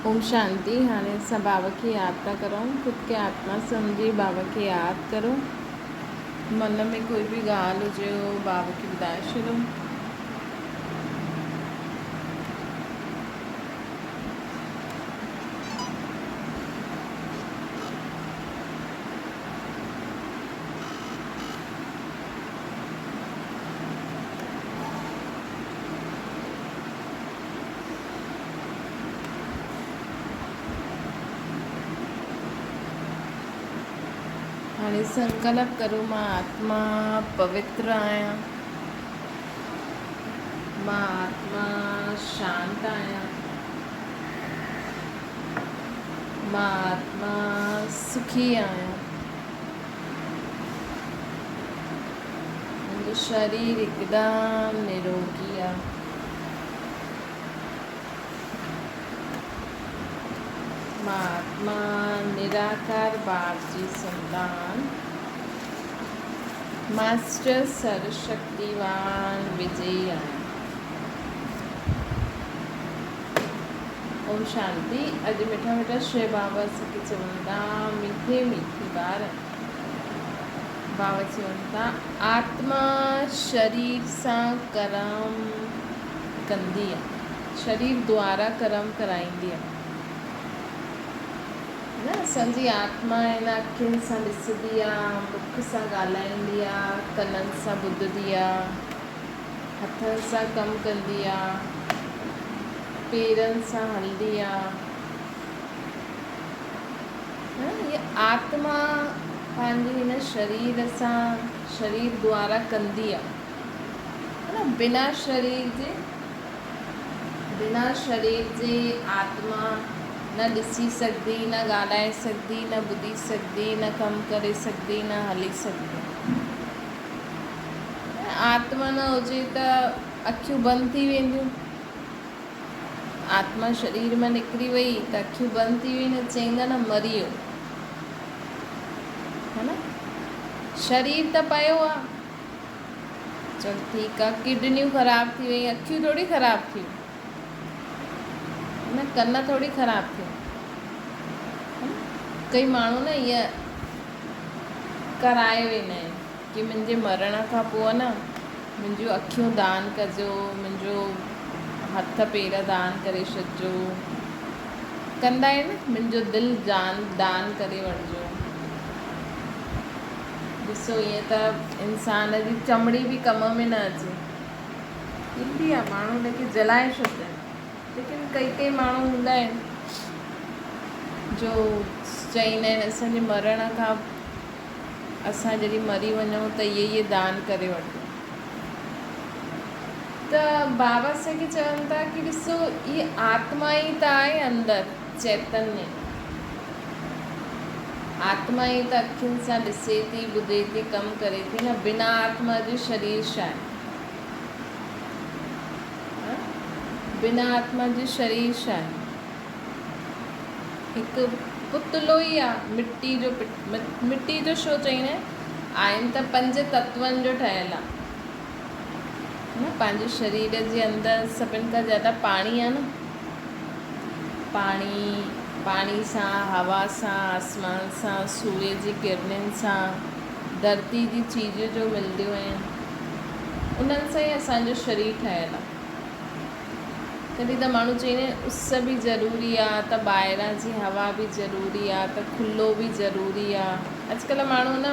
اوم شانتي هاڻي اسان بابا کي ياد ٿا ڪرون خود کي آتما سمجهي بابا کي ياد ڪرو من ۾ ڪوئي به ڳالهه هجي بابا کي ٻڌائي ڇڏو. هاڻي سنڪلپ ڪرو مان آتما پوتر آهيان، مان آتما شانت آهيان، مان آتما سکي آهيان، منهنجو شرير هڪدم نروگي آهي. مان آتما نراڪار باپ جي سنتان، ماسٽر سرشڪتيوان وجئي آهيان. اوم شانتي. اڄ مٺا مٺا شو بابا اسان کي چون ٿا، ميٺي ميٺي ٻار. بابا چون ٿا، آتما شرير سان ڪرم ڪندي آ، شرير دوارا ڪرم ڪرائيندي آ. نه اسان جي آتما هن اکين سان ڏسندي آ، مک سان ڳالهائيندي آ، ڪنن سان ٻڌندي آ، هٿن سان ڪم ڪندي آ، پيرن سان هلندي آ. هيء آتما پنهنجي هن شرير سان شرير دوارا ڪندي آ. نه بنا شرير جي بنا شرير جي آتما نه ڏسي سگهندي، نه ڳالهائي سگهندي، نه ٻڌي سگهندي، نه ڪم ڪري سگهندي، نه هلي سگهندي. آتما نه هجي ته اکيون بند ٿي وينديون. آتما شرير مان نڪري وئي ته اکيون بند ٿي ويون نه چئيندا نه مري ويو. ها نه شرير ته پيو آ. چل ٺيڪ آ ڪڊنيون خراب ٿي ويون اکيون ٿوري خراب ٿيون نه ڪن ٿوري خراب ٿيون. ڪئي ماڻهو نه ائين ڪرائي ويندا آهن ڪي منهنجي مرڻ کان پوء نه منهنجون اکيون دان ڪجو منهنجو هٿ پير دان ڪري ڇڏجو ڪندا آهن نه منهنجو دل جان دان ڪري وٺجو. ڏسو ائين ته انسان جي چمڙي به ڪم ۾ نه اچي. ايندي آ ماڻهو ان کي جلائي ڇڏندا آهن ليڪن ڪئي ڪئي ماڻهو هوندا آهن جو چئيندا آهن اسان جي مرڻ کان اسان جڏهن مري وڃون ته اهي اهي دان ڪري وٺو ته بابا اسان کي چون ٿا ڪي ڏسو اهي آتما ئي ته آهي اندر چيتنيه آتما ئي ته اکين سان ڏسي ٿي، ٻڌي ٿي، ڪم ڪري ٿي نه، بنا آتما جي شرير ڇا آهي؟ بنا آتما جي شرير ڇا آهي؟ هڪ پتلو ئي آ، مٽي جو مٽي جو ڇو چئيندا آهن؟ آهن ته پنج تتون جو ٺهيل آ. نه پنهنجي شرير جي اندر سڀن کان زياده پاڻي آ نه. پاڻي، پاڻي سان، هوا سان، آسمان سان، سوريه جي ڪرنن سان، ڌرتي جي چيزون جو ملديون آهن، انهن سان ئي اسان جو شرير ٺهيل آهي. تڏهن ته ماڻهو چئيندا آهن اس به ضروري آهي ته ٻاهران جي هوا به ضروري آهي ته کلو به ضروري آهي. اڄڪلهه ماڻهو نه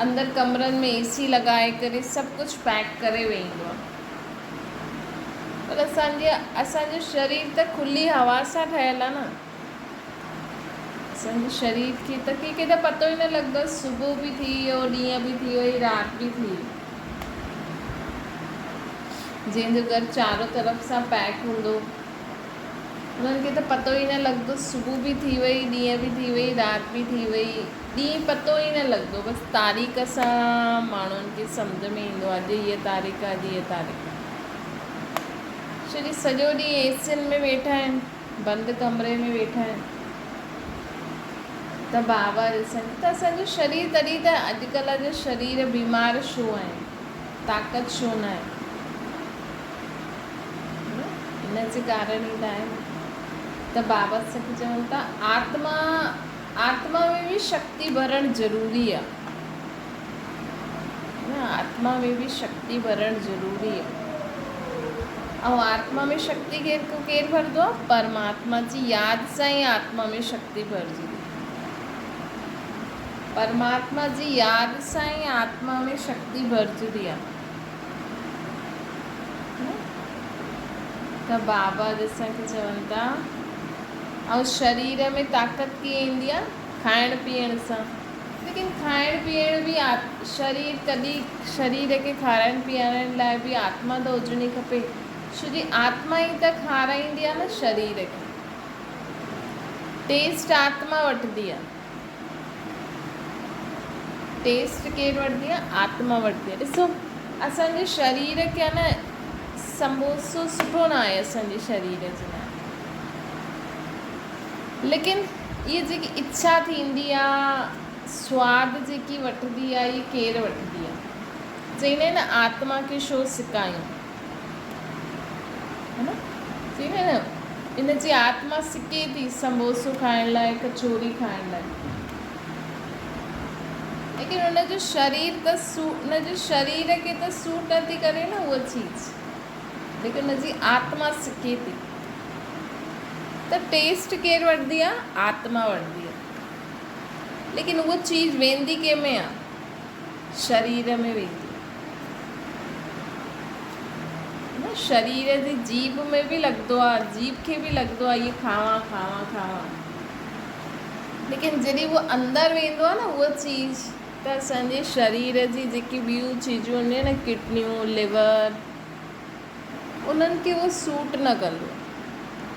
اندر ڪمرن ۾ اي سي لڳائي ڪري سڀ ڪجهه پيڪ ڪري ويهندو آهي. پر اسان جي اسان جو شرير ته کلي هوا سان ٺهيل آهي نه. اسان جي شرير کي ته ڪنهن کي ته پتو ئي نه لڳندو آهي صبح به ٿي ويو ڏينهن به ٿي وئي رات به ٿي وئي. جنهن جو گهر چارو طرف سان پيڪ هوندو انهن کي ته پتو ئي نه لڳندو صبح به ٿي وئي ڏينهن به ٿي وئي رات به ٿي وئي ڏينهن پتو ئي نه لڳندو بس تاريخ سان ماڻهن کي سمجهه ۾ ايندو اڄ هيء تاريخ اڄ هيء تاريخ ڇو جي سڄو ڏينهن اي سين ۾ ويٺا آهن بند ڪمري ۾ ويٺا آهن ته بابا ڏسن ته اسان جو شرير تڏهن ته اڄڪلهه جا شرير بيمار ڇو آهن طاقت ڇو نه آهي ان جي ڪارڻ ئي ته آهي نه. ته بابا سک چون ٿا آتما آتما ۾ به شڪتي ڀرڻ ضروري آ. نه آتما ۾ به شڪتي ڀرڻ ضروري آ. ۽ آتما ۾ شڪتي ڪير ڪير ڀرندو آ؟ پرماتما جي ياد سان ئي آتما ۾ شڪتي ڀرجندي. پرماتما جي ياد سان ئي آتما ۾ شڪتي ڀرجندي آ. ته بابا اسان کي چون ٿا ۽ شرير ۾ طاقت ڪيئن ايندي آ؟ کائڻ پيئڻ سان. ليڪن کائڻ پيئڻ به شرير ڪڏهن شرير کي کارائڻ پيئارڻ لاء به آتما ته هجڻي کپي. ڇو جي آتما ئي ته کارائيندي آ نه شرير کي. ٽيسٽ آتما وٺندي آ. ٽيسٽ ڪير وٺندي آ؟ آتما وٺندي آ. ڏسو اسان جي شرير کي آ نه سمبوسو سٺو نه آهي اسان جي شرير جي لاء ليڪن اهي جيڪي اڇا ٿيندي آ سواد جيڪي وٺندي آ اهي ڪير وٺندي آ؟ چئيندا آهن نه آتما کي شو سڪايون ها نه چئيندا آهن نه ان جي آتما سڪي ٿي سمبوسو کائڻ لاء ڪچوري کائڻ لاء ليڪن ان جو شرير ته سو ان جي شرير کي ته سوٽ نٿي ڪري نه اها چيز ليڪن ان جي آتما سڪي ٿي ته ٽيسٽ ڪير وٺندي آ آتما وٺندي آ ليڪن اها چيز ويندي ڪنهن ۾ آ شرير ۾ ويندي نه شرير جي جيب ۾ به لڳندو آ جيب کي به لڳندو آ اهي کاوان کاوان کاوان ليڪن جڏهن اهو اندر ويندو آ نه اها چيز ته اسان جي شرير جي جيڪي ٻيون چيزون هونديون آهن نه ڪڊنيون ليور انهن کي اهو سوٽ نه ڪندو آ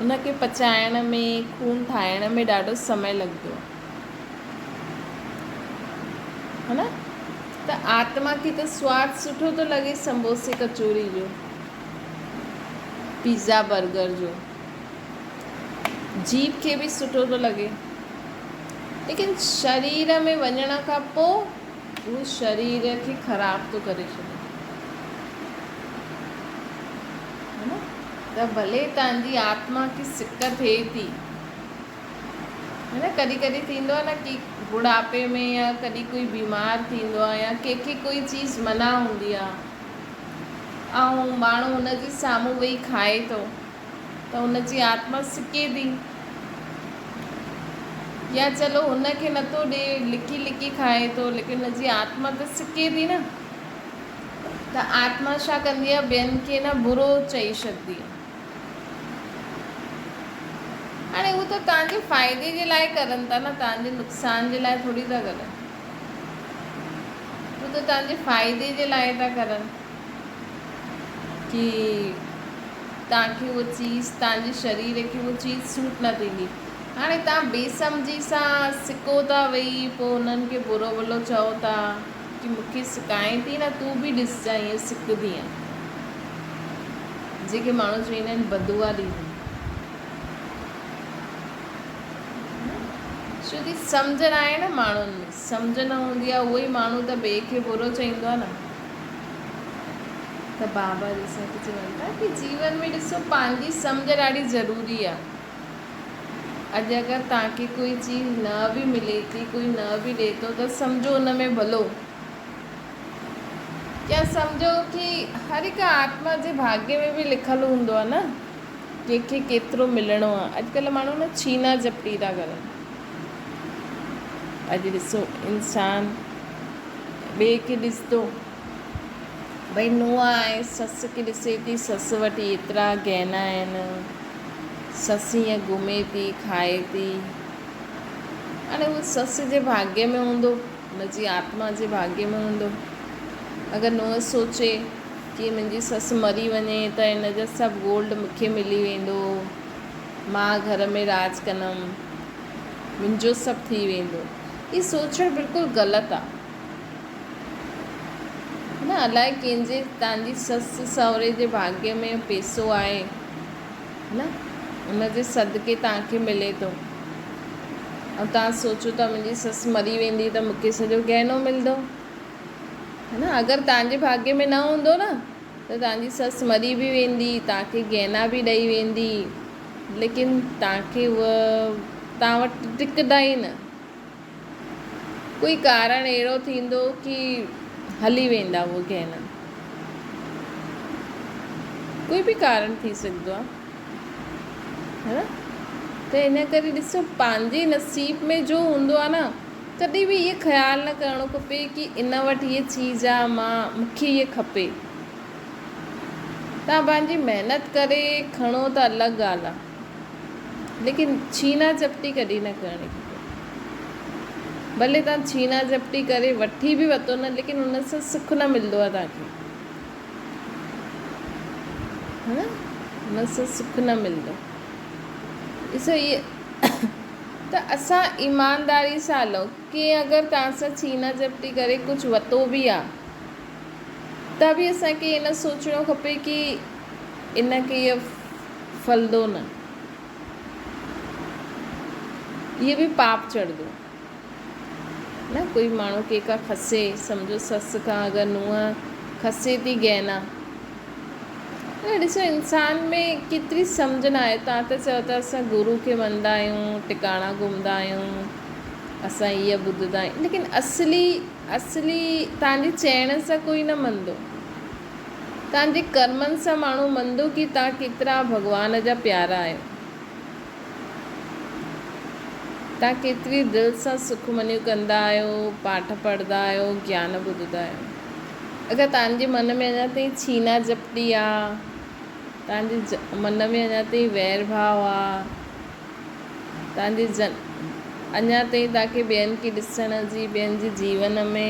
ان کي پچائڻ ۾ خون ٺاهڻ ۾ ڏاڍو سمي لڳندو آ ها نه ته آتما کي ته سواد سٺو ٿو لڳي سمبوسي ڪچوري جو پيزا برگر جو جيب کي به سٺو ٿو لڳي ليڪن شرير ۾ وڃڻ کان پوء اهو شرير کي خراب ٿو ڪري ڇڏي ته ڀلي توهان جي آتما کي سڪ ٿئي ٿي نه ڪڏهن ڪڏهن ٿيندو آهي نه ڪي بڙهاپي ۾ يا ڪڏهن ڪوئي بيمار ٿيندو آهي يا ڪنهن کي ڪوئي چيز منع هوندي آهي ۽ ماڻهو ان جي سامهون ويهي کائي ٿو ته ان جي آتما سڪي ٿي يا چلو هن کي نٿو ڏي لڪي لڪي کائي ٿو ليڪن ان جي آتما ته سڪي ٿي نه ته آتما ڇا ڪندي آهي ٻين کي نه برو چئي ڇڏندي آهي هاڻي هو ته توهان جي فائدي جي لاء ڪرن ٿا نه توهان جي نقصان جي لاء ٿوري ٿا ڪرن. هو ته توهان جي فائدي جي لاء ٿا ڪرن ڪي توهان کي اها چيز توهان جي شرير کي اها چيز سوٽ نه ٿيندي. هاڻي توهان بي سمجهي سان سڪو ٿا ويهي پوء انهن کي برو ڀلو چئو ٿا ڪي مون کي سڪائين ٿي نه تون به ڏسجان ائين سڪندينء. جيڪي ماڻهو چوندا آهن بدعا ڏيندي. ڇو جي سمجهه ناهي نه ماڻهن ۾ سمجهه نه هوندي آهي اهو ئي ماڻهو ته ٻئي کي برو چئيندو آهي نه. ته بابا ڏسو ته چون ٿا ڪي جيون ۾ ڏسو پنهنجي سمجهه ڏاڍي ضروري آهي. اڄ اگر توهان کي ڪوئي چيز نه به ملي ٿي ڪوئي نه به ڏئي ٿو ته سمجهو ان ۾ ڀلو. يا سمجهو ڪي هر هڪ آتما جي ڀاڳيه ۾ به لکيل هوندو آهي نه ڪنهن کي ڪيترو ملڻو آهي. اڄڪلهه ماڻهو نه ڇينا جهپٽي ٿا ڪرن. اڄ ڏسو انسان ٻئي کي ڏسندو ڀئي نونهن آهي سس کي ڏسي ٿي سس وٽ ايترا گهنا آهن سس ائين گهمي ٿي کائي ٿي هاڻي اهو سس جي ڀاڳيه ۾ هوندو ان جي آتما جي ڀاڳيه ۾ هوندو. اگر نونهن سوچي ڪي منهنجي سس مري وڃي ته ان جا سڀ گولڊ مون کي ملي ويندو، مان گهر ۾ راڄ ڪندم، منهنجو سڀ ٿي ويندو. هي سوچڻ بلڪل غلط آ. نه الائي ڪنهن جي توهان جي سس سهري جي ڀاڳيه ۾ پيسو آهي نه ان جي صدقي توهان کي ملي ٿو. ۽ توهان سوچو ٿا منهنجي سس مري ويندي ته مون کي سڄو گهنو ملندو ها نه اگر توهان جي ڀاڳي ۾ نه هوندو نه ته توهان جي سس مري به ويندي توهان کي گهنا به ڏئي ويندي ليڪن توهان کي اهي توهان وٽ ٽڪندا ئي نه. ڪوئي ڪارڻ اهڙو ٿيندو ڪي هلي ويندا اهي گهنا. ڪوئي به ڪارڻ ٿي سگهندو آهي ها نه. ته ان ڪري ڏسو پنهنجي نصيب ۾ جو هوندو آهي نه ڪڏهن به اهي خيال نه ڪرڻو کپي ڪي ان وٽ هيء چيز آهي مان مونکي هيء کپي. توهان پنهنجي محنت ڪري کڻو ته الڳ ڳالهه آهي ليڪن ڇينا جهپٽي ڪڏهن نه ڪرڻي کپي. ڀلي توهان ڇينا جهپٽي ڪري وٺي به ورتو نه ليڪن ان سان سک نه ملندو آهي توهان کي ها نه ان سان سک نه ملندو. ڏسو هي ته اسان ايمانداري سان هلون ڪنهن اگر توهان سان ڇينا جهپٽي ڪري ڪجهه ورتو به آهي ته به اسان کي نه سوچڻو کپي ڪي ان کي اهو ڦلندو نه، اهو به پاپ چڙهندو نه. ڪوئي ماڻهو ڪنهن کان کسي، سمجهو سس کان اگر نونهن کسي ٿي گهنا، نه ڏسو انسان ۾ ڪيتري سمجهه نه آهي. توهان ته چئو ٿا اسان گرو کي مڃدا آهيون، ٽڪاڻا گهمندا آهيون، اسان هيء ٻڌندا آهيون، ليڪن اصلي اصلي توهان جي چئڻ سان ڪوئي نه مڃندو. توهان جي ڪرمن سان ماڻهو مڃندو ڪي توهان ڪيترا ڀڳوان جا پيارا آهيو. توهان ڪيتري دل سان سکمنيون ڪندا آهيو، پاٺ پڙهندا آهيو، گيان ٻڌندا آهيو. اگر توهان جي من ۾ اڃا تائين ڇينا جهپٽي آ، توهان جي من ۾ اڃا تائين وير ڀاء آ، توهان جي اڃا تائين توهان کي ٻين کي ڏسڻ جي، ٻين جي جيون ۾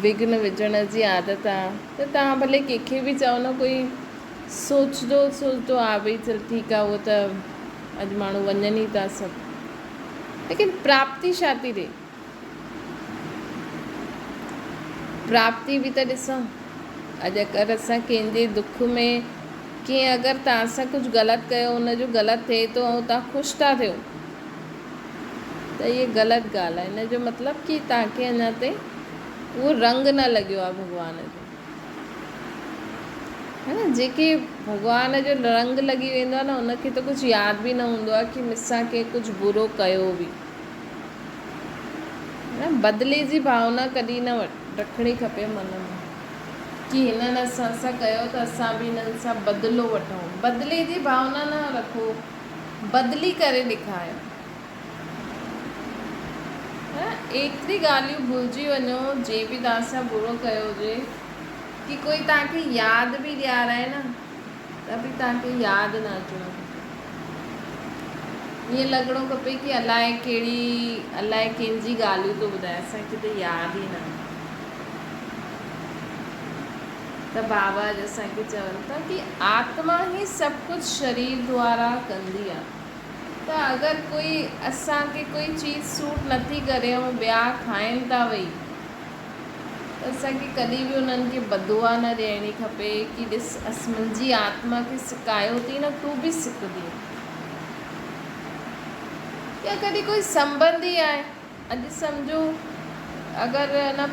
وگهن وجهڻ جي عادت آ ته توهان ڀلي ڪنهن کي به چئو نه ڪوئي سوچندو سوچندو آ ڀئي چل ٺيڪ آ اهو ته اڄ ماڻهو وڃن ئي ٿا سڀ ليڪن پراپتي ڇا ٿي ڏي؟ پراپتي به ته ڏسو اڄ اگر اسان ڪنهن جي دک ۾ ڪنهن اگر توهان سان ڪجهه غلط ڪيو ان جو غلط ٿئي ٿو ۽ توهان خوش ٿا ٿيو ته هيء غلط ڳالهه آهي. ان جو مطلب ڪي توهان کي اڃا تائين اهو رنگ نه لڳيو آهي ڀڳوان جو. ها نه جيڪي ڀڳوان جو رنگ لڳي ويندو آهي نه ان کي ته ڪجهه ياد به نه هوندو آهي ڪي مون سان ڪنهن ڪجهه برو ڪيو به. ها نه بدلي جي ڀاونا ڪڏهن نه رکڻي کپي من ۾ ڪي هنن اسان سان ڪيو ته اسان به هنن سان بدلو وٺون. بدلي جي ڀاونا نه رکو. بدلي ڪري ڏيکاريو. ها ايتري ڳالهيون ڀلجي وڃو جنهن به توهان سان برو ڪيو هجي ڪي ڪوئي توهان کي ياد به ڏيارائي نه ته به توهان کي ياد نه اچڻو کپي. ائين لڳڻو کپي ڪي الائي ڪهڙي الائي ڪنهن جي ڳالهيون ٿو ٻڌائي اسان کي ته ياد ئي نه. ته بابا اڄ اسان کي چون ٿا ڪي آتما هي سڀ ڪجهه شرير دوارا ڪندي آ ته اگر ڪوئي اسان کي ڪوئي چيز سوٽ نٿي ڪري ۽ ٻيا کائن ٿا وئي ته اسان کي ڪڏهن به انهن کي بددعا نه ڏيڻي کپي ڪي ڏس اس منهنجي آتما کي سڪايو ٿي نه تون به سڪندين يا ڪڏهن ڪوئي سنبنڌي آهي اڄ سمجهو اگر نه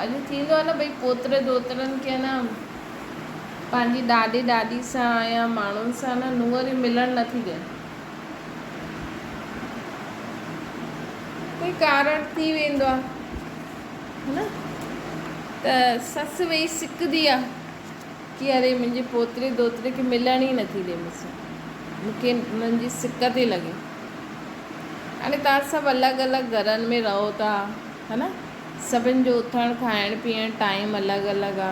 اڄ ٿيندو آهي نه ڀئي پوتري ڌوترن کي نه پنهنجي ڏاڏي ڏاڏي سان يا ماڻهن سان نه نونهريون ملڻ نه ٿي ڏين. ڪوئي ڪارڻ ٿي ويندو آهي نه ته سس ويهي سڪندي آهي ڪي اري منهنجي پوتري ڌوتري کي ملڻ ئي نٿي ڏي مون سان مون کي انهن جي سڪ ٿي لڳي. هاڻي توهان سڀ الڳ الڳ گهرن ۾ رهو ٿا ها نه سڀن جو اٿڻ کائڻ پيئڻ ٽائيم الڳ الڳ آ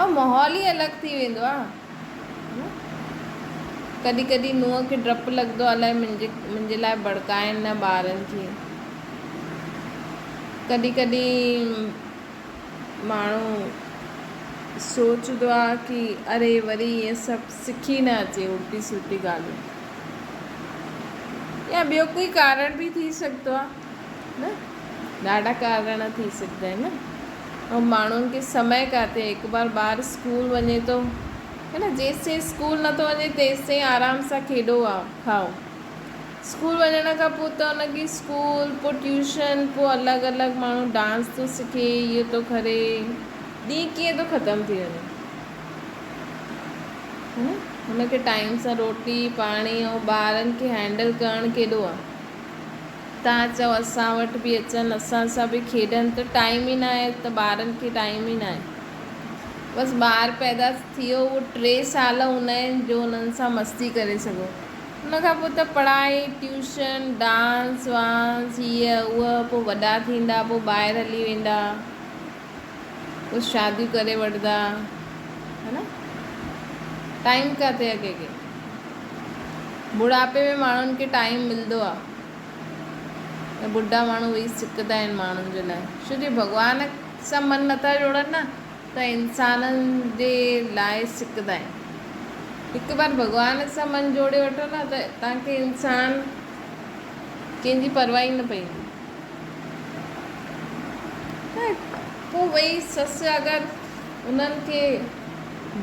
۽ ماحول ئي الڳ ٿي ويندو آ نه ڪڏهن ڪڏهن نونهن کي ڊپ لڳندو آ الائي منهنجي منهنجي لاء ڀڙڪائن نه ٻارن کي ڪڏهن ڪڏهن ماڻهو سوچندو آ ڪي اري وري ائين سڀ سکي نه اچي الٽي سلٽي ڳالهيون يا ٻيو ڪوئي ڪارڻ به ٿي سگهندو آ نه ڏاڍا ڪارڻ ٿي سگهندا آهن نه ۽ ماڻهن کي سمي ڪاٿي هڪ بار ٻار اسڪول وڃي ٿو هي نه جيستائين اسڪول نٿو وڃي تيستائين آرام سان کيڏو کائو اسڪول وڃڻ کان پوء ته ان کي اسڪول پوء ٽيوشن پوء الڳ الڳ ماڻهو ڊانس ٿو سکي اهو ٿو ڪري ڏينهن ڪيئن ٿو ختم ٿي وڃي. هن کي ٽائيم سان روٽي پاڻي ۽ ٻارن کي هينڊل ڪرڻ ڪيڏو آ. توهان چئو اسان وٽ به اچن اسان سان به کيڏن ته ٽائيم ئي ناهي ته ٻارن کي ٽائيم ئي ناهي. بس ٻار پيدا ٿيو اهو ٽي سال هوندا آهن جو انهن سان مستي ڪري سگهو. ان کان پوء ته پڙهائي، ٽيوشن، ڊانس وانس هيء هوء پوء وڏا ٿيندا پوء ٻاهر هلي ويندا. پوء شاديون ڪري وٺندا ها نه ٽائيم ڪاٿي آ ڪنهن کي بڙهاپي ۾ ماڻهن کي ٽائيم ملندو آ ته ٻڍا ماڻهو ويهي سڪندا آهن ماڻهن جي لاء ڇو جي ڀڳوان سان من نٿا جوڙن نه ته انسانن جي لاء سڪندا آهن هڪ بار ڀڳوان سان من جوڙي وٺو نه ته توهان کي انسان ڪنهن جي پرواهه ئي نه پئيندي. ته پوء وئي سس اگر انهن کي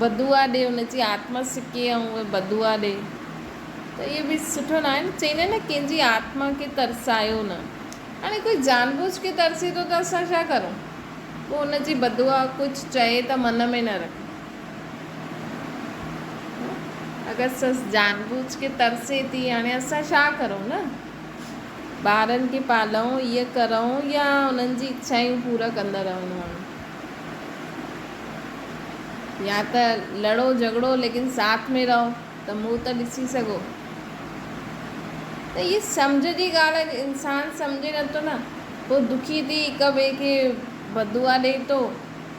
بددعا ڏي ان جي آتما سڪي ۽ اهي بددعا ڏي ته اهو به سٺو ناهي نه چئيندا آهن نه ڪنهن جي آتما کي ترسايو نه هاڻي ڪوئي جان بوجھ کي ترسي ٿو ته اسان ڇا ڪرون پوء ان جي بددعا ڪجھ چئي ته من ۾ نه رک اگر سس جان بوجھ کي ترسي ٿي هاڻي اسان ڇا ڪرون نه ٻارن کي پالئون، ايئن ڪرئون يا انهن جي اڇائون پورا ڪندا رهون ماڻهو. يا ته لڙو جهڳڙو ليڪن ساٿ ۾ رهو ته منهن ته ڏسي سگهو. ته اهي سمجهه جي ڳالهه آهي انسان سمجهي نٿو نه پوء دکي ٿي هڪ ٻئي کي بددعا ڏئي ٿو.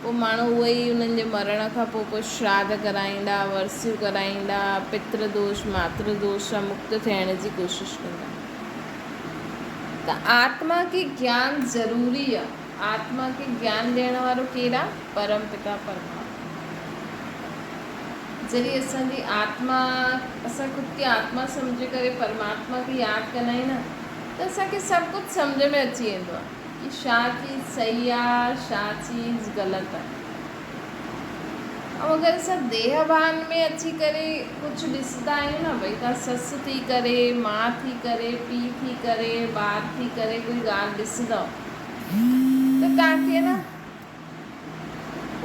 پوء ماڻهو اهي ئي انهن جي مرڻ کان پوء پوء شراڌ ڪرائيندا، ورسيون ڪرائيندا، پتر دوش، ماتر دوش سان مڪت ٿيڻ جي ڪوشش ڪندا. ته آتما کي گيان ضروري آ. آتما کي گيان ڏيڻ وارو ڪير آ؟ پرم پتا پرماتما. جڏهن اسان جي آتما، اسان خود کي آتما سمجهي ڪري پرماتما کي ياد ڪندا آهيون نه ته اسان کي سڀ ڪجهه سمجهه ۾ اچي ويندو آ. ڪي ڇا چيز صحيح آ ڇا چيز غلط آ. ۽ اگر اسان ديهه ڀان ۾ اچي ڪري ڪجهه ڏسندا آهيون نه ڀئي ڪا سس ٿي ڪري ماء ٿي ڪري پيء ٿي ڪري ٻار ٿي ڪري ڪوئي ڳالهه ڏسندؤ ته توهان کي نه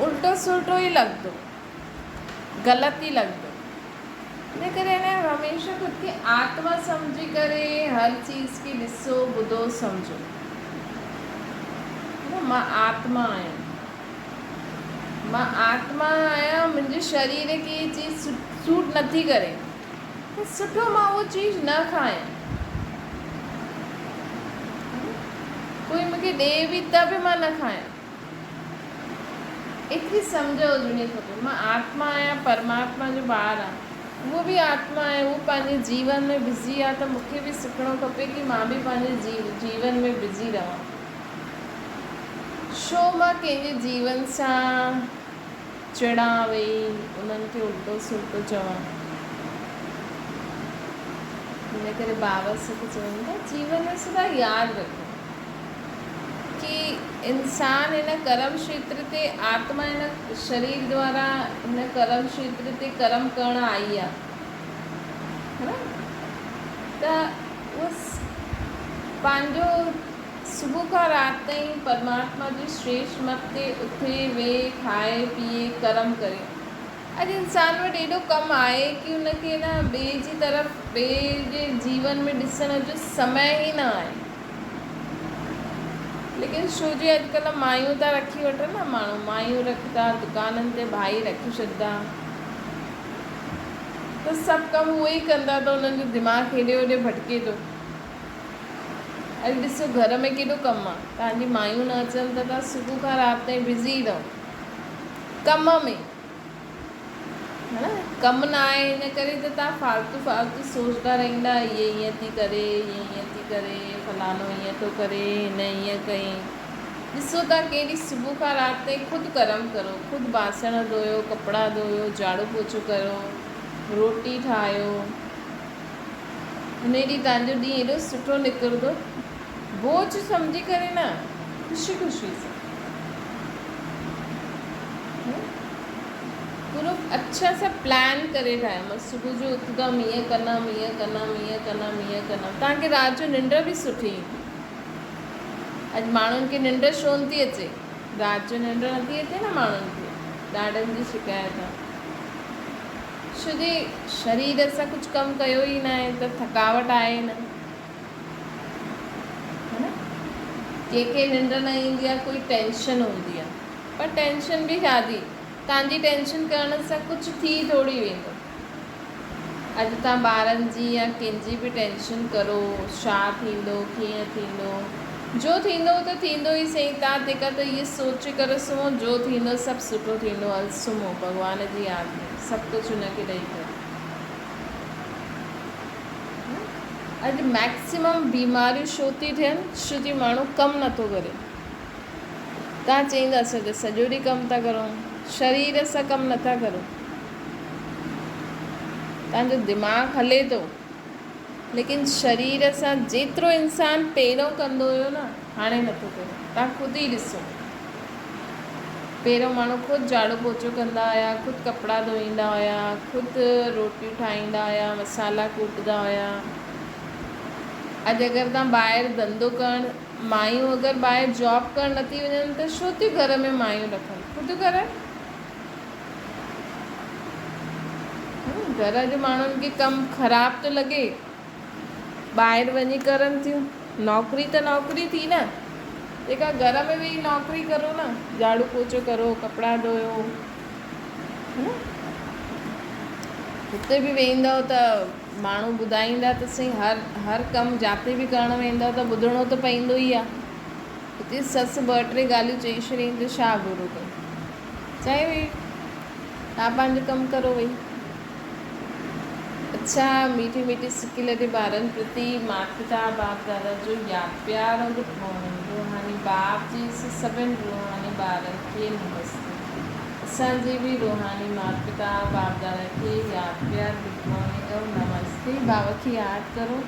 الٽو سلٽو ئي لڳندو غلط ئي لڳندو. ان ڪري نه هميشه خود کي آتما سمجهي ڪري هر چيز کي ڏسو ٻڌو سمجهو نه مان آتما آهيان مان آتما آهيان منهنجي شرير کي هي چيز سوٽ نٿي ڪري ته سٺو مان اهو چيز نه کايان ڪوئي مونکي ڏي به ته به مان نه کايان ايتري سمجهه هجڻي کپي. مان آتما آهيان، پرماتما جو ٻار آهيان. اهو به آتما آهي، اهو پنهنجي جيون ۾ بزي آهي ته مون کي به سکڻو کپي ڪي مان به پنهنجي جيون ۾ بزي رهان. ڇو مان ڪنهن جي جيون سان چڙان ويهي انهن کي الٽو سلٽو چوان. ان ڪري بابا اسان کي چون ٿا جيون ۾ سدا ياد رکو. ڪي انسان هن ڪرم کيتر تي آتما هن شرير دوارا هن ڪرم کيتر تي ڪرم ڪرڻ آئي آ ها نه ته اهو پنهنجو صبح کان رات تائين پرماتما جي شريشٽ مت تي اٿي ويهي کائي پيئي ڪرم ڪري اڄ انسان وٽ ايڏو ڪم آهي ڪي ان کي نه ٻئي جي طرف ٻئي جي جيون ۾ ڏسڻ جو سمي ئي نه آهي. ليڪن ڇو جي اڄڪلهه مايون ٿا رکي وٺن نه ماڻهو مايون رکندا دڪانن تي ڀائي رکي ڇڏدا ته سڀ ڪم اهي ئي ڪندا ته انهن جو دماغ هيڏي هوڏي ڀٽڪي ٿو. اڄ ڏسو گهر ۾ ڪيڏو ڪم آ توهان جي مايون نه اچن ته توهان صبح کان رات تائين بزي رهو ڪم ۾. ها نه ڪم نه آهي ان ڪري ته توهان فالتو فالتو سوچدا رهندا هيء ائين ٿي ڪري هيء ائين ٿي ڪري فلاڻو ائين ٿو ڪري هن ائين ڪئي ڏسو توهان ڪنهن ڏينهن صبح کان رات تائين خود ڪرم ڪرو خود باسڻ ڌويو ڪپڙا ڌويو جهاڙو پوڇو ڪرو روٽي ٺاهيو ان ڏينهن توهان جو ڏينهن ايڏو سٺو نڪرندو بوجهه سمجهي ڪري نه خوشي خوشي سان پورو اڇا سا پلان ڪري ٺاهيو مان صبح جو اٿندم ائين ڪندم ائين ڪندم ائين ڪندم ائين ڪندم توهان کي رات جو ننڊ به سٺي ايندي اڄ ماڻهن کي ننڊ ڇو نٿي اچي رات جو ننڊ نٿي اچي نه ماڻهن کي ڏاڍن جي شڪايت آهي. ڇو جي شرير سان ڪجهه ڪم ڪيو ئي ناهي ته ٿڪاوٽ آهي نه. ها نه؟ ڪنهن کي ننڊ نه ايندي آهي ڪوئي ٽينشن هوندي آهي پر ٽينشن به ڇا جي؟ توهان جي ٽينشن ڪرڻ سان ڪجهه ٿي ٿوري ويندو. اڄ توهان ٻارن جي يا ڪنهن جي به ٽينشن ڪرو ڇا ٿيندو ڪيئن ٿيندو جو ٿيندو ته ٿيندو ئي سهي توهان تنهن کان ته اهي سوچي ڪري سمهو جو ٿيندو سڀ سٺو ٿيندو هل سمهو ڀڳوان جي ياد ۾ سڀ ڪجهه ان کي ڏئي ڪري. اڄ ميڪسيمم بيماريون ڇو ٿي ٿين ڇو جي ماڻهو ڪم نٿو ڪري توهان چئيندا اسان ته سڄو ڏينهن ڪم ٿا ڪرون شرير سان ڪم نٿا ڪرون توهان جو دماغ هلي ٿو ليڪن شرير سان جيترو انسان پهريون ڪندو هيو نه هاڻي نٿو ڪري توهان خود ئي ڏسو پهريون ماڻهو خود جهاڙو پوچو ڪندا هيا خود ڪپڙا ڌوئيندا هيا خود روٽيون ٺاهيندا هيا مصالحا ڪوٽندا هيا اڄ اگر توهان ٻاهر ڌنڌو ڪرڻ مايون اگر ٻاهر جاب ڪرڻ نٿي وڃن ته ڇو ٿيون گهر ۾ مايون رکن خود ڪرن گهر جي ماڻهن کي ڪم خراب ٿو لڳي ٻاهر وڃي ڪرن ٿيون نوڪري ته نوڪري ٿي نه جيڪا گهر ۾ ويهي نوڪري ڪرو نه جهاڙو پوچو ڪرو ڪپڙا ڌويو نه هتي به ويندو ته ماڻهو ٻڌائيندا ته سائين هر هر ڪم جاتي به ڪرڻ ويندو ته ٻڌڻو ته پوندو ئي آهي هتي سس ٻه ٽي ڳالهيون چئي ڇڏيائين ته ڇا برو ڪيو چئي وئي توهان پنهنجو ڪم ڪرو وئي اڇا ميٺي ميٺي سڪي لڏي ٻارن پرتي مات پتا باپ دادا جو ياد پيار ۽ گڊ مارننگ روحاني باپ جي سڀن روحاني ٻارن کي نمستي اسان جي به روحاني مات پتا باپ دادا کي ياد پيار گڊ مارننگ ۽ نمستي بابا کي ياد ڪرو.